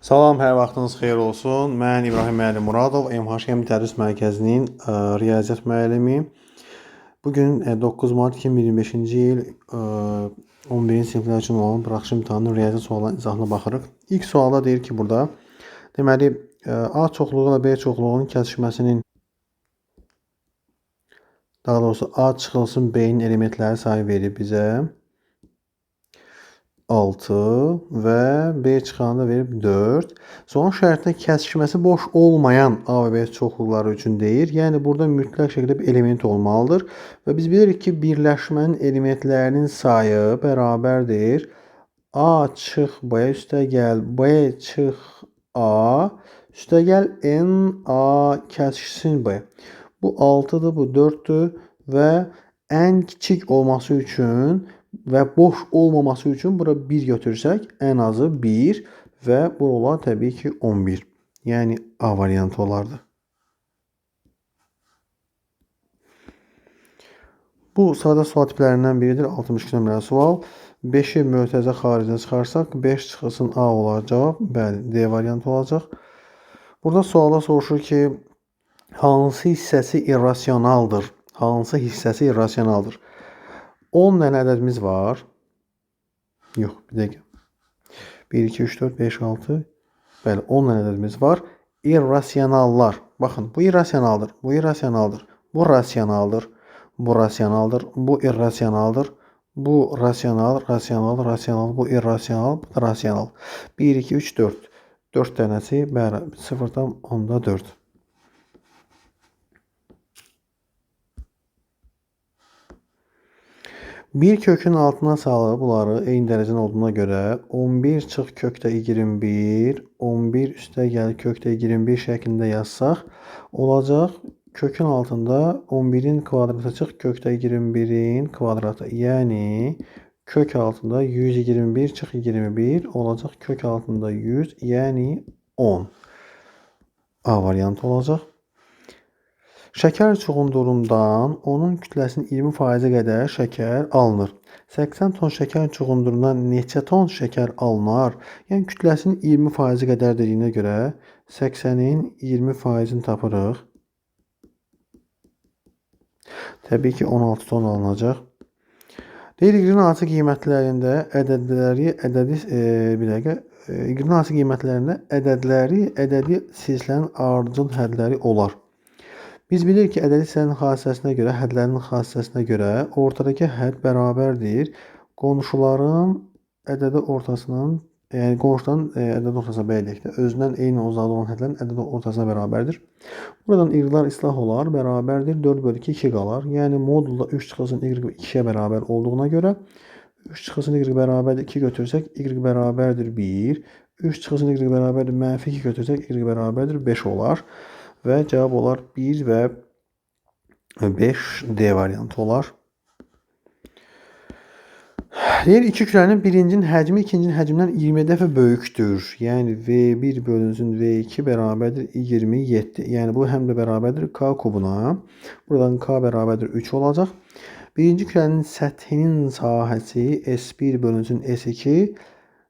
Salam, hər vaxtınız xeyir olsun. Mən İbrahim müəllim Muradov, MHM Tədris Mərkəzinin riyaziyyat müəllimi. Bu gün 9 mart 2025-ci il 11-ci siniflər üçün olan buraxılış imtahanının riyaziyyat suallarının izahına baxırıq. İlk sualda deyir ki, burada deməli A çoxluğu ilə B çoxluğunun kəsişməsinin, daha doğrusu A çıxılsın B-nin elementləri sayı verib bizə 6 və B çıxanda verib 4. Son şərtdə kəsişməsi boş olmayan A və B çoxluqları üçün deyir. Yəni burada mütləq şəkildə bir element olmalıdır. Və biz bilirik ki, birləşmənin elementlərinin sayı bərabərdir. A çıx B üstəgəl B çıx A üstəgəl N A kəsişsin B. Bu 6-dır, bu 4-dür və ən kiçik olması üçün və boş olmaması üçün bura 1 götürsək, ən azı 1 və bu olar təbii ki 11. Yəni A variantı olardı. Bu sadə sual tiplərindən biridir. 62 nömrəli sual. 5-i mötərizə xaricinə çıxarsaq, 5 çıxılsın A olar cavab. Bəli, D variantı olacaq. Burada sualda soruşur ki, hansı hissəsi irrasionaldır? Hansı hissəsi irrasionaldır? 10 dənə ədədimiz var. Yox, bir dəqiqə. 1, 2, 3, 4, 5, 6. Bəli, 10 dənə ədədimiz var. İrrasionallar. Baxın, bu irrasionaldır, bu irrasionaldır, bu rasionaldır, bu rasionaldır, bu irrasionaldır, bu rasional, rasional, rasional, bu irrasional, bu da rasional. 1, 2, 3, 4. 4 dənəsi bərabər 0,4. Bir kökün altına salıb bunları eyni dərəcənin olduğuna görə 11 çıx kökdə 21, 11 üstə gəl kökdə 21 şəklində yazsaq olacaq kökün altında 11-in kvadratı çıx kökdə 21-in kvadratı. Yəni kök altında 121 çıx 21 olacaq kök altında 100, yəni 10. A variantı olacaq. Şəkər çuğundurundan onun kütləsinin 20%-ə qədər şəkər alınır. 80 ton şəkər çuğundurundan neçə ton şəkər alınar? Yəni kütləsinin 20%-i qədər dediyinə görə 80-in 20%-ni tapırıq. Təbii ki, 16 ton alınacaq. Deyir, y-in hansı qiymətlərində ədədləri, ədədi, bir dəqiqə, y-in hansı qiymətlərində ədədləri, ədədi silsilənin ardıcıl hədləri olar. Biz bilirik ki, ədədi hissənin xassəsinə görə, hədlərin xassəsinə görə ortadakı hədd bərabərdir. Qonşuların ədədi ortasının, yəni qonşuların ədədi ortasına belə deyək də, özündən eyni uzaqda olan hədlərin ədədi ortasına bərabərdir. Buradan y-lar islah olar, bərabərdir. 4 bölü 2, 2 qalar. Yəni modulda 3 çıxılsın y 2-yə bərabər olduğuna görə 3 çıxılsın y bərabərdir 2 götürsək, y bərabərdir 1. 3 çıxılsın y bərabərdir mənfi 2 götürsək, y bərabərdir 5 olar. Və cavab olar 1 və 5 D variantı olar. Deyir, iki kürənin birincinin həcmi ikincinin həcmindən 20 dəfə böyükdür. Yəni V1 bölünsün V2 bərabərdir 27. Yəni bu həm də bərabərdir K kubuna. Buradan K bərabərdir 3 olacaq. Birinci kürənin səthinin sahəsi S1 bölünsün S2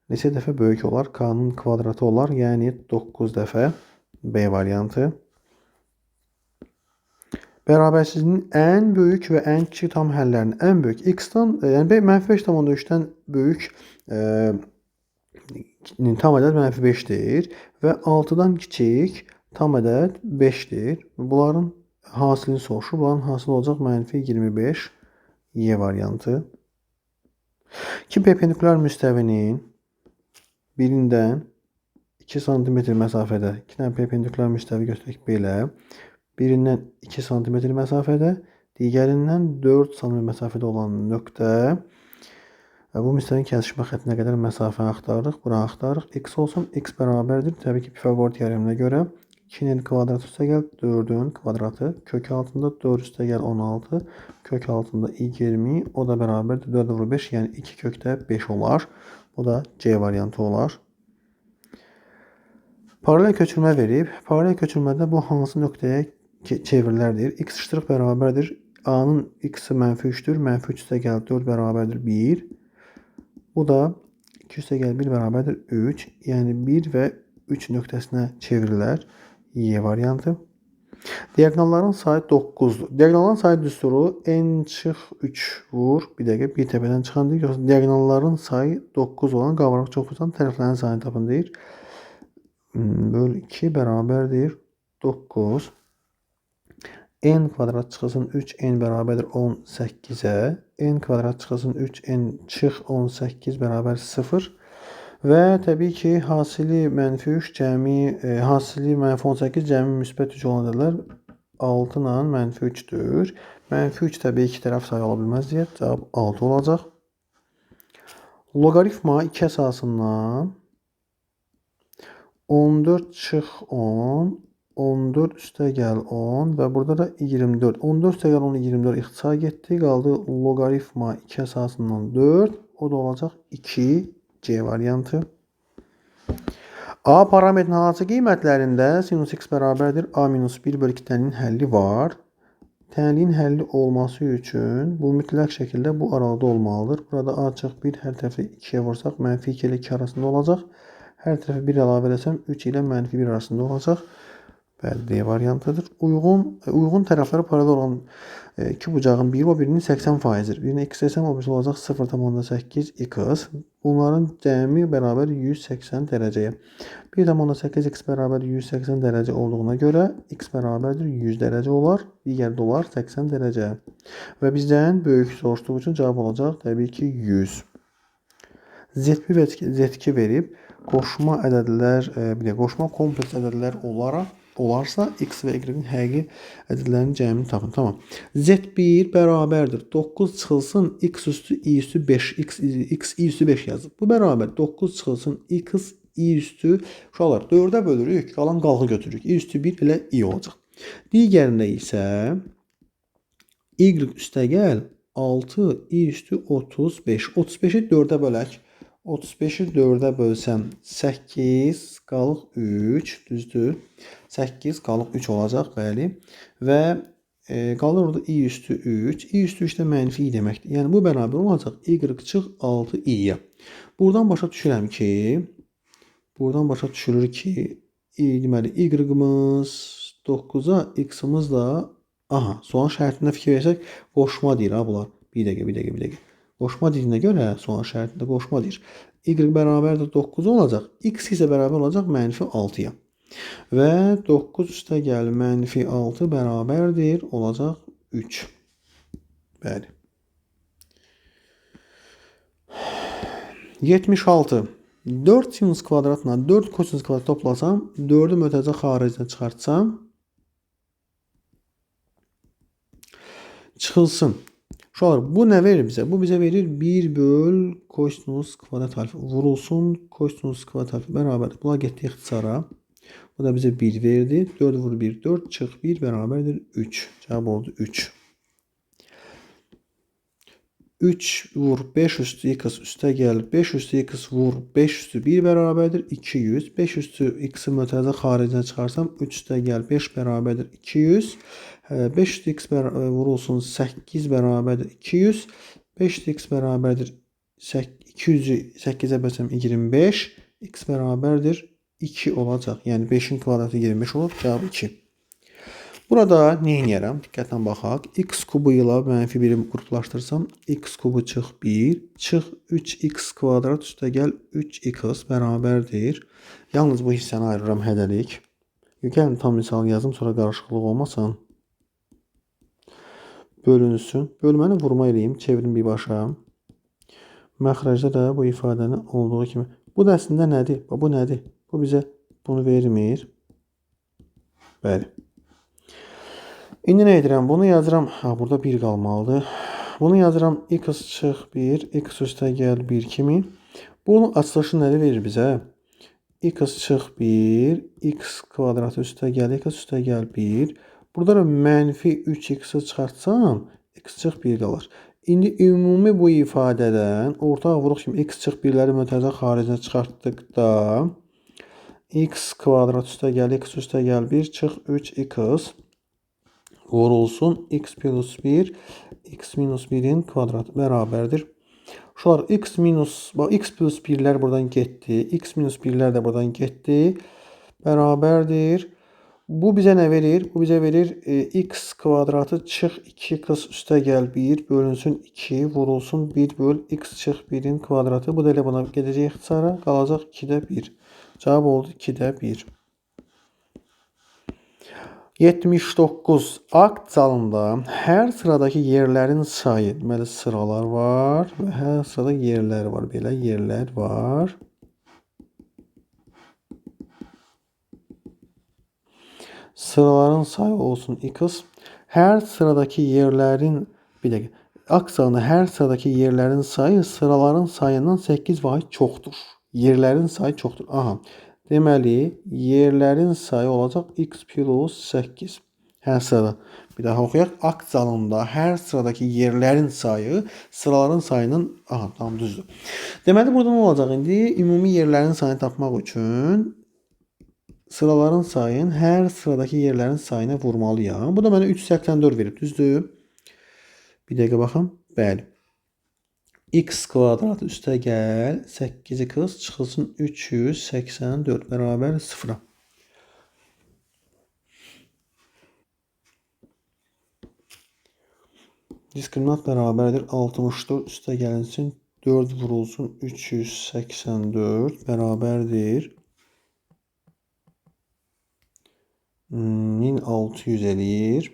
neçə dəfə böyük olar? K-nın kvadratı olar. Yəni 9 dəfə B variantı. Bərabərsizliyin ən böyük və ən kiçik tam həllərinin ən böyük x-dan, yəni mənfi 5,3-dən böyük tam ədəd mənfi 5-dir və 6-dan kiçik tam ədəd 5-dir. Bunların hasilini soruşur. Bunların hasili olacaq mənfi 25 Y variantı. İki perpendikulyar müstəvinin birindən 2 sm məsafədə, iki dənə perpendikulyar müstəvi götürək belə. Birindən 2 sm məsafədə, digərindən 4 sm məsafədə olan nöqtə və bu müstəvinin kəsişmə xəttinə qədər məsafəni axtarırıq. Bura axtarırıq. X olsun. X bərabərdir. Təbii ki, Pifaqor teoreminə görə 2-nin kvadratı üstəgəl 4-ün kvadratı kök altında 4 üstəgəl 16 kök altında 20, o da bərabərdir 4 vur 5, yəni 2 kökdə 5 olar. Bu da C variantı olar. Paralel köçürmə verib. Paralel köçürmədə bu hansı nöqtəyə çevrilər deyir. X ştrix bərabərdir. A-nın x-i mənfi 3-dür. Mənfi 3 üstəgəl 4 bərabərdir 1. Bu da 2 üstəgəl 1 bərabərdir 3. Yəni 1 və 3 nöqtəsinə çevrilər. Y variantı. Diaqonalların sayı 9-dur. Diaqonalların sayı düsturu n çıx 3 vur. Bir dəqiqə, bir təpədən çıxan deyir. Yoxsa diaqonalların sayı 9 olan qabarıq çoxluqdan tərəflərin sayını tapın deyir. Böl 2 bərabərdir 9. N kvadrat çıxılsın 3, n bərabərdir 18-ə. N kvadrat çıxılsın 3, n çıx 18 bərabər 0. Və təbii ki, hasili mənfi 3 cəmi, hasili mənfi 18 cəmi müsbət 3 olan ədədlər 6 ilə mənfi 3-dür. Mənfi 3 təbii ki, tərəf sayı ola bilməz deyə cavab 6 olacaq. Loqaritma 2 əsasından 14 çıx 10, 14 üstə gəl 10 və burada da 24. 14 üstə gəl 10, 24 ixtisar getdi. Qaldı loqaritma 2 əsasından 4. O da olacaq 2. C variantı. A parametrinin hansı qiymətlərində sinus x bərabərdir A minus 1 bölü 2 tənliyin həlli var. Tənliyin həlli olması üçün bu mütləq şəkildə bu aralıqda olmalıdır. Burada A çıx 1, hər tərəfdə 2-yə vursaq mənfi 2 ilə 2 arasında olacaq. Hər tərəfə 1 əlavə eləsəm 3 ilə mənfi 1 arasında olacaq. Bəli, D variantıdır. Uyğun tərəflərə paralel olan iki bucağın biri o birinin 80%-dir. Birinə x desəm, o birisi olacaq 0,8 x. Bunların cəmi bərabər 180 dərəcəyə. 1,8 x bərabər 180 dərəcə olduğuna görə x bərabərdir 100 dərəcə olar. Digər də olar 80 dərəcə. Və bizdən böyük soruşduğu üçün cavab olacaq təbii ki 100. Z1 və Z2 verib qoşma ədədlər, bir də qoşma kompleks ədədlər olarsa x və y-in həqiqi ədədlərinin cəmini tapın. Tamam. Z1 bərabərdir 9 çıxılsın x üstü i üstü 5. X i üstü 5 yazıb. Bu bərabər 9 çıxılsın x i üstü uşaqlar 4-ə bölürük, qalan qalxı götürürük. I üstü 1 elə i olacaq. Digərində isə y üstə gəl 6 i üstü 35. 35-i 4-ə bölək. 35-i 4-ə bölsəm 8 qalıq 3, düzdür? 8 qalıq 3 olacaq, bəli. Və qalır orada i üstü 3. I üstü 3 də mənfi i deməkdir. Yəni bu bərabər olacaq y çıx 6 i-yə. Buradan başa düşürəm ki, buradan başa düşülür ki, deməli y-imiz 9-a, x-imiz də aha, sual şərtində fikir versək qoşma deyir ha bunlar. Bir dəqiqə, bir dəqiqə, bir dəqiqə. Qoşma deyilənə görə sual şərtində qoşma deyir. Y bərabərdir 9 olacaq. X isə bərabər olacaq mənfi 6-ya. Və 9 üstə gəl mənfi 6 bərabərdir olacaq 3. Bəli. 76. 4 sinus kvadratla 4 kosinus kvadrat toplasam, 4-ü mötərizə xaricinə çıxartsam, çıxılsın. Uşaqlar, bu nə verir bizə? Bu bizə verir 1 böl kosinus kvadrat alfa. Vurulsun kosinus kvadrat alfa bərabərdir. Bunlar getdi ixtisara. Bu da bizə 1 verdi. 4 vur 1, 4 çıx 1 bərabərdir 3. Cavab oldu 3. 3 vur 5 üstü x üstə gəl 5 üstü x vur 5 üstü 1 bərabərdir 200. 5 üstü x-i mötərizə xaricinə çıxarsam 3 üstə gəl 5 bərabərdir 200. 5 üstü x vurulsun 8 bərabərdir 200. 5 üstü x bərabərdir 200-ü 8-ə bölsəm 25. X bərabərdir 2 olacaq. Yəni 5-in kvadratı 25 olur. Cavab 2. Burada nə edərəm? Diqqətlə baxaq. X kubu ilə mənfi 1-i qruplaşdırsam, x kubu çıx 1, çıx 3x kvadrat üstə gəl 3x bərabərdir. Yalnız bu hissəni ayırıram hədəlik. Gəlin tam misal yazım, sonra qarışıqlıq olmasın. Bölünsün. Bölməni vurma eləyim, çevirim birbaşa. Məxrəcdə də bu ifadəni olduğu kimi. Bu da əslində nədir? Bu nədir? Bu bizə bunu vermir. Bəli. İndi nə edirəm? Bunu yazıram. Ha, burada 1 qalmalıdır. Bunu yazıram x çıx 1, x üstə gəl 1 kimi. Bunun açılışı nə verir bizə? X çıx 1, x kvadratı üstə gəl, x üstə gəl 1. Burada da mənfi 3x-i çıxartsam, x çıx 1 qalır. İndi ümumi bu ifadədən ortaq vuruq kimi x çıx 1-ləri mötərizə xaricinə çıxartdıqda x kvadrat üstə gəl, x üstə gəl 1, çıx 3x vurulsun x plus 1, x minus 1-in kvadratı bərabərdir. Uşaqlar, x minus, bax, x plus 1-lər buradan getdi. X minus 1-lər də buradan getdi. Bərabərdir. Bu bizə nə verir? Bu bizə verir x kvadratı çıx 2x üstə gəl 1 bölünsün 2 vurulsun 1 böl x çıx 1-in kvadratı. Bu da elə buna gedəcək ixtisara. Qalacaq 2-də 1. Cavab oldu 2-də 1. 79. Akt zalında hər sıradakı yerlərin sayı. Deməli, sıralar var və hər sırada yerlər var. Belə yerlər var. Sıraların sayı olsun x. Hər sıradakı yerlərin, bir dəqiqə, akt zalında hər sıradakı yerlərin sayı sıraların sayından 8 vahid çoxdur. Yerlərin sayı çoxdur. Aha. Deməli, yerlərin sayı olacaq x plus 8. Hər sırada. Bir daha oxuyaq. Akt zalında hər sıradakı yerlərin sayı sıraların sayının... Aha, tam düzdür. Deməli, burada nə olacaq indi? Ümumi yerlərin sayını tapmaq üçün sıraların sayını hər sıradakı yerlərin sayına vurmalıyam. Bu da mənə 384 verib, düzdür? Bir dəqiqə baxım. Bəli. X kvadratı üstə gəl, 8x çıxılsın 384 bərabər 0-a. Diskriminant bərabərdir 64 üstə gəlinsin 4 vurulsun 384 bərabərdir 1600 eləyir.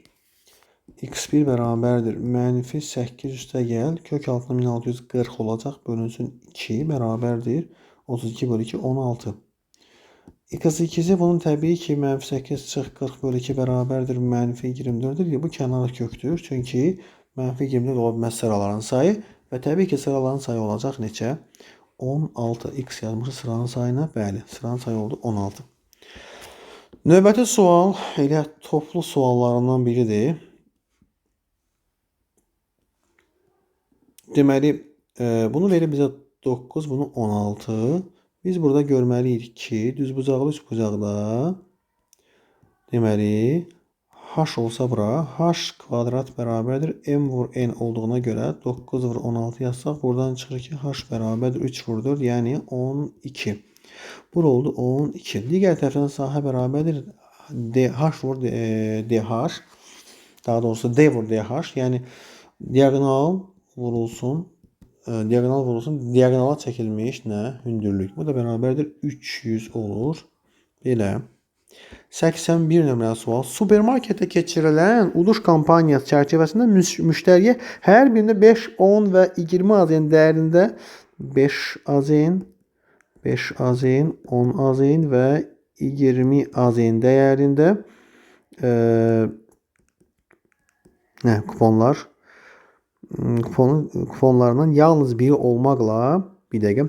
X1 bərabərdir mənfi 8 üstə gəl, kök altında 1640 olacaq, bölünsün 2 bərabərdir 32 bölü 2, 16. X2-si bunun təbii ki, mənfi 8 çıx 40 bölü 2 bərabərdir mənfi 24-dür. Bu kənar kökdür, çünki mənfi 24 ola bilməz sıraların sayı və təbii ki, sıraların sayı olacaq neçə? 16. X yazmışıq sıranın sayına, bəli, sıranın sayı oldu 16. Növbəti sual elə toplu suallarından biridir. Deməli, bunu verir bizə 9, bunu 16. Biz burada görməliyik ki, düzbucaqlı üçbucaqda deməli, h olsa bura, h kvadrat bərabərdir m vur n olduğuna görə 9 vur 16 yazsaq, buradan çıxır ki, h bərabərdir 3 vur 4, yəni 12. Bura oldu 12. Digər tərəfdən sahə bərabərdir h vur dh, daha doğrusu d vur dh, yəni diaqonal vurulsun, diaqonal vurulsun, diaqonala çəkilmiş nə? Hündürlük. Bu da bərabərdir 300 olur. Belə. 81 nömrəli sual. Supermarketdə keçirilən uduş kampaniyası çərçivəsində müştəriyə hər birində 5, 10 və 20 AZN dəyərində 5 AZN, 5 AZN, 10 AZN və 20 AZN dəyərində kuponlar kuponlarından yalnız biri olmaqla, bir dəqiqə,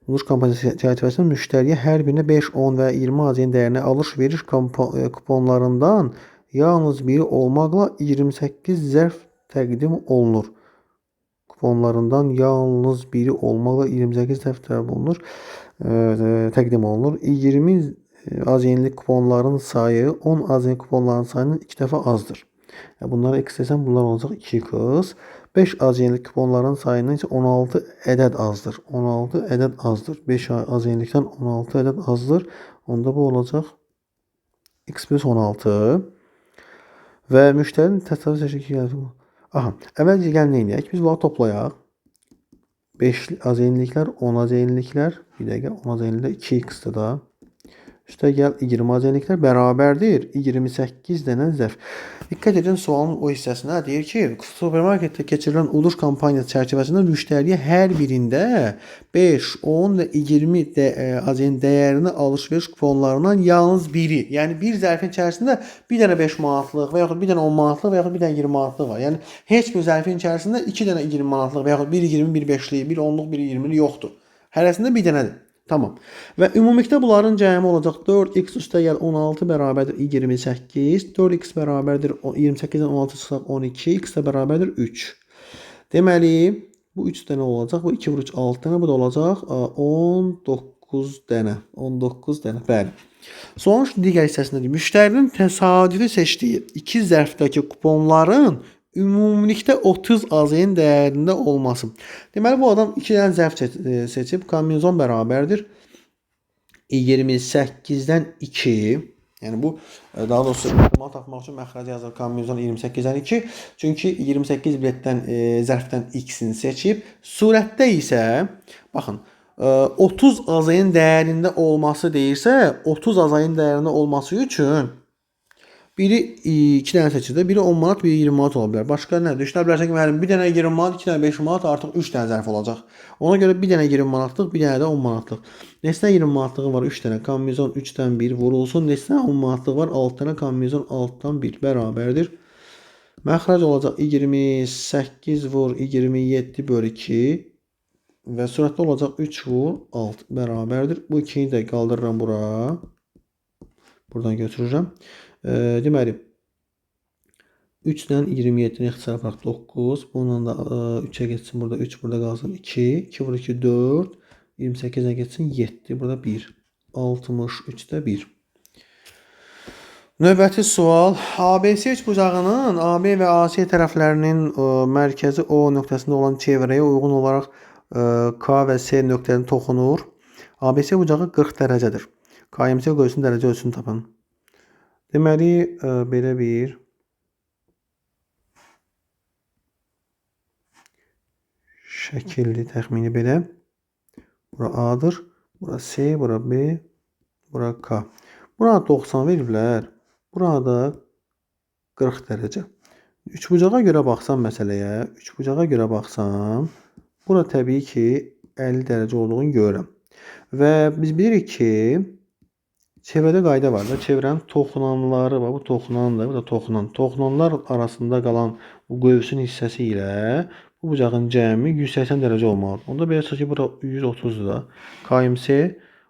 uduş kampaniyası çərçivəsində müştəriyə hər birinə 5, 10 və 20 AZN dəyərinə alış-veriş kuponlarından yalnız biri olmaqla 28 zərf təqdim olunur. Kuponlarından yalnız biri olmaqla 28 zərf təqdim olunur. 20 AZN-lik kuponların sayı 10 AZN kuponların sayının 2 dəfə azdır. Bunlara x desəm, bunlar olacaq 2x. 5 AZN-lik kuponların sayından isə 16 ədəd azdır. 16 ədəd azdır. 5 AZN-likdən 16 ədəd azdır. Onda bu olacaq x plus 16. Və müştərinin təsadüf seçki gəldi. Aha, əvvəlcə gəl nə edək? Biz bunları toplayaq. 5 AZN-liklər, 10 AZN-liklər, bir dəqiqə, 10 AZN-liklər 2x-dir da. Üstə gəl 20 AZN-liklər bərabərdir 28 dənə zərf. Diqqət edin sualın o hissəsinə deyir ki, supermarketdə keçirilən uduş kampaniyası çərçivəsində müştəriyə hər birində 5, 10 və 20 AZN dəyərini alış-veriş kuponlarından yalnız biri. Yəni bir zərfin içərisində bir dənə 5 manatlıq və yaxud bir dənə 10 manatlıq və yaxud bir dənə 20 manatlıq var. Yəni heç bir zərfin içərisində 2 dənə 20 manatlıq və yaxud bir 20, bir 5-lik, bir 10-luq, bir 20-lik yoxdur. Hərəsində bir dənədir. Tamam. Və ümumilikdə bunların cəmi olacaq 4x üstə gəl 16 bərabərdir 28. 4x bərabərdir 28-dən 16 çıxsaq 12. X də bərabərdir 3. Deməli, bu 3 dənə olacaq. Bu 2 vur 3 6 dənə. Bu da olacaq 19 dənə. 19 dənə. Bəli. Sonuç digər hissəsindədir. Müştərinin təsadüfi seçdiyi 2 zərfdəki kuponların Ümumilikdə 30 AZ-nin dəyərində olması. Deməli, bu adam 2 dənə zərf seçib. Kombinezon bərabərdir. 28-dən 2. Yəni bu, daha doğrusu ehtimal tapmaq üçün məxrəci yazır kombinezon 28-dən 2. Çünki 28 biletdən, zərfdən X-ini seçib. Surətdə isə, baxın, 30 AZ-nin dəyərində olması deyirsə, 30 AZ-nin dəyərində olması üçün biri 2 dənə seçir də, biri 10 manat, biri 20 manat ola bilər. Başqa nə? Düşünə bilərsən ki, müəllim, bir dənə 20 manat, 2 dənə 5 manat, artıq 3 dənə zərf olacaq. Ona görə bir dənə 20 manatlıq, bir dənə də 10 manatlıq. Neçə 20 manatlığı var? 3 dənə. Kombinezon 3-dən 1 vurulsun. Neçə 10 manatlığı var? 6 dənə. Kombinezon 6-dan 1 bərabərdir. Məxrəc olacaq 28 vur 27 bölü 2 və sürətli olacaq 3 vur 6 bərabərdir. Bu 2-ni də qaldırıram bura. Buradan götürürəm. Deməli, 3 ilə 27-ni ixtisar aparaq 9. Bununla da 3-ə getsin. Burada 3, burada qalsın 2. 2 vur 2, 4. 28-ə getsin 7. Burada 1. 63-də 1. Növbəti sual. ABC üçbucağının AB və AC tərəflərinin mərkəzi O nöqtəsində olan çevrəyə uyğun olaraq K və S nöqtələrini toxunur. ABC bucağı 40 dərəcədir. KMC qövsünün dərəcə ölçüsünü tapın. Deməli, belə bir şəkildir, təxmini belə. Bura A-dır, bura C, bura B, bura K. Bura 90 veriblər, burada 40 dərəcə. Üçbucağa görə baxsam məsələyə, üçbucağa görə baxsam, bura təbii ki, 50 dərəcə olduğunu görürəm. Və biz bilirik ki, çevrədə qayda var da, çevrənin toxunanları var, bu toxunandır, bu da toxunan. Toxunanlar arasında qalan bu qövsün hissəsi ilə bu bucağın cəmi 180 dərəcə olmalıdır. Onda belə çıxır ki, bura 130-dur da. KMC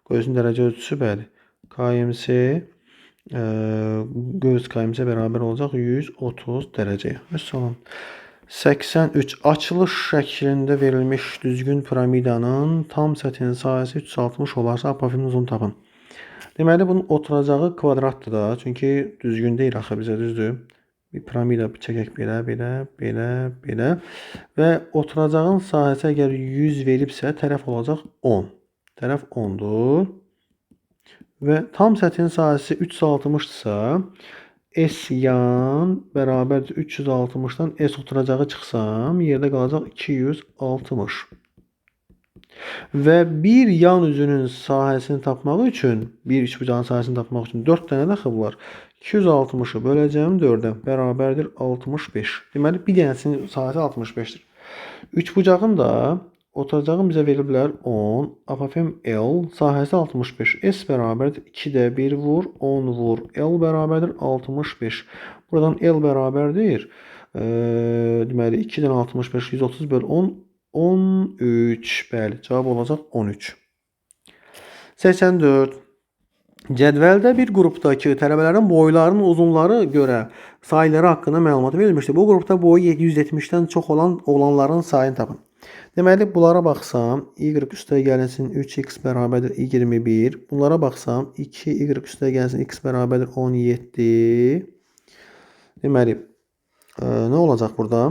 qövsün dərəcə ölçüsü, bəli. KMC, qövs KMC bərabər olacaq 130 dərəcəyə. Vəssalam. 83. Açılış şəklində verilmiş düzgün piramidanın tam səthinin sahəsi 360 olarsa, apofemin uzunu tapın. Deməli, bunun oturacağı kvadratdır da. Çünki düzgün deyil axı bizə, düzdür. Bir piramida çəkək belə, belə, belə, belə. Və oturacağın sahəsi əgər 100 veribsə, tərəf olacaq 10. Tərəf 10-dur. Və tam səthinin sahəsi 360-dırsa, S yan bərabərdir 360-dan S oturacağı çıxsam, yerdə qalacaq 260. Və bir yan üzünün sahəsini tapmaq üçün, bir üçbucağın sahəsini tapmaq üçün 4 dənə də axı bunlar. 260-ı böləcəm 4-ə, bərabərdir 65. Deməli, bir dənəsinin sahəsi 65-dir. Üçbucağın da oturacağın bizə veriblər 10, apofem L, sahəsi 65. S bərabərdir 2-də 1 vur, 10 vur, L bərabərdir 65. Buradan L bərabərdir. Deməli, 2-dən 65, 130 böl 10, 13. Bəli, cavab olacaq 13. 84. Cədvəldə bir qrupdakı tələbələrin boylarının uzunları görə sayları haqqında məlumat verilmişdir. Bu qrupda boyu 170-dən çox olan oğlanların sayını tapın. Deməli, bunlara baxsam, y üstə gəlinsin 3x bərabərdir 21. Bunlara baxsam, 2y üstə gəlinsin x bərabərdir 17. Deməli, nə olacaq burada?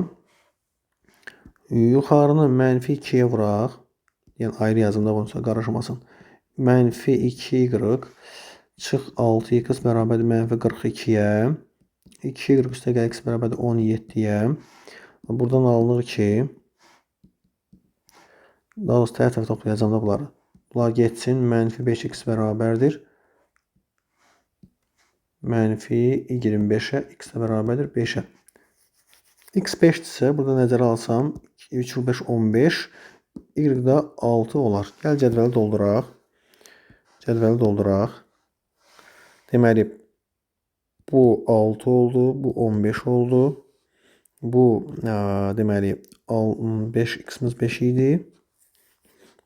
Yuxarını mənfi 2-yə vuraq. Yəni, ayrı yazım da bunu qarışmasın. Mənfi 2y çıx 6x bərabərdir mənfi 42-yə. 2y üstə gəl x bərabərdir 17-yə. Buradan alınır ki, daha doğrusu tərəf-tərəf toplayacağım da bunları. Bunlar getsin. Mənfi 5x bərabərdir mənfi 25-ə, x də bərabərdir 5-ə. X 5-dirsə, burada nəzərə alsam, 3 vur 5, 15, y də 6 olar. Gəl cədvəli dolduraq. Cədvəli dolduraq. Deməli, bu 6 oldu, bu 15 oldu. Bu, deməli, 5, x-imiz 5 idi.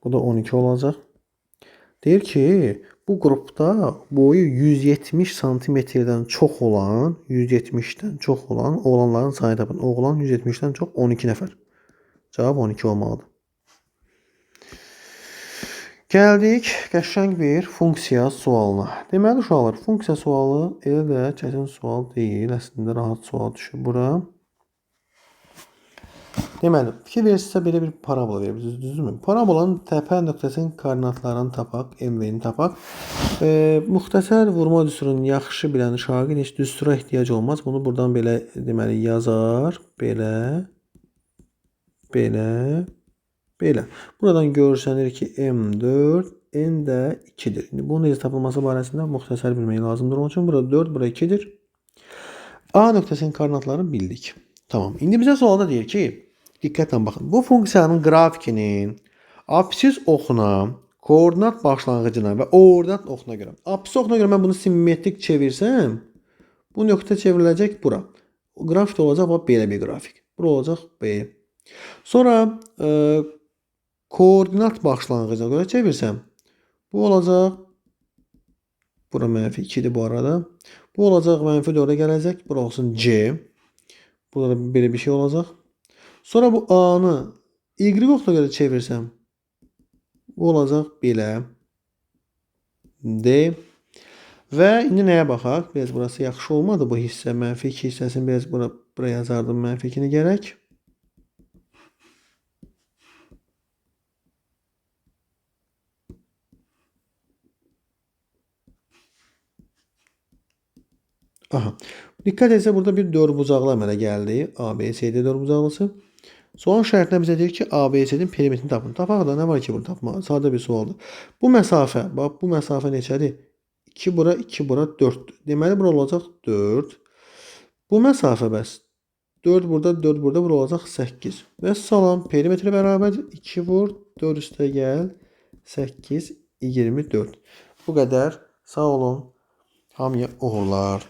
Bu da 12 olacaq. Deyir ki, bu qrupda boyu 170 santimetrdən çox olan, 170-dən çox olan oğlanların sayını tapın. Oğlan 170-dən çox 12 nəfər. Cavab 12 olmalıdır. Gəldik qəşəng bir funksiya sualına. Deməli, uşaqlar, funksiya sualı elə də çətin sual deyil. Əslində, rahat sual düşür bura. Deməli, fikir verirsinizsə belə bir parabola verir, düzdürmü? Parabolanın təpə nöqtəsinin koordinatlarını tapaq, MV-ni tapaq. Müxtəsər vurma düsturunu yaxşı bilən şagird heç düstura ehtiyac olmaz. Bunu buradan belə deməli yazar, belə, belə, belə. Buradan görsənir ki, M4, N də 2-dir. İndi bunun necə tapılması barəsində müxtəsər bilmək lazımdır. Onun üçün burada 4, bura 2-dir. A nöqtəsinin koordinatlarını bildik. Tamam. İndi bizə sualda deyir ki, diqqətlə baxın. Bu funksiyanın qrafikinin absis oxuna, koordinat başlanğıcına və ordinat oxuna görə. Absis oxuna görə mən bunu simmetrik çevirsəm, bu nöqtə çevriləcək bura. O qrafik də olacaq bax belə bir qrafik. Bura olacaq B. Sonra koordinat başlanğıcına görə çevirsəm, bu olacaq bura mənfi 2-dir bu arada. Bu olacaq mənfi 4-ə gələcək. Bura olsun C. Burada da belə bir şey olacaq. Sonra bu A-nı Y oxuna görə çevirsəm, bu olacaq belə. D. Və indi nəyə baxaq? Biraz burası yaxşı olmadı bu hissə. Mənfi 2 hissəsini biraz bura yazardım. Mənfi 2-ni gərək. Aha. Dikkat etsə burada bir dördbucaqlı əmələ gəldi. A, B, C, D dördbucaqlısı. Sualın şərtində bizə deyir ki, A, B, C-nin perimetrini tapın. Tapaq da nə var ki bunu tapmaq? Sadə bir sualdır. Bu məsafə, bax bu məsafə neçədir? 2 bura, 2 bura, 4-dür. Deməli bura olacaq 4. Bu məsafə bəs 4 burada, 4 burada, bura olacaq 8. Və salam, perimetri bərabərdir. 2 vur, 4 üstə gəl, 8, 24. Bu qədər. Sağ olun. Hamıya uğurlar.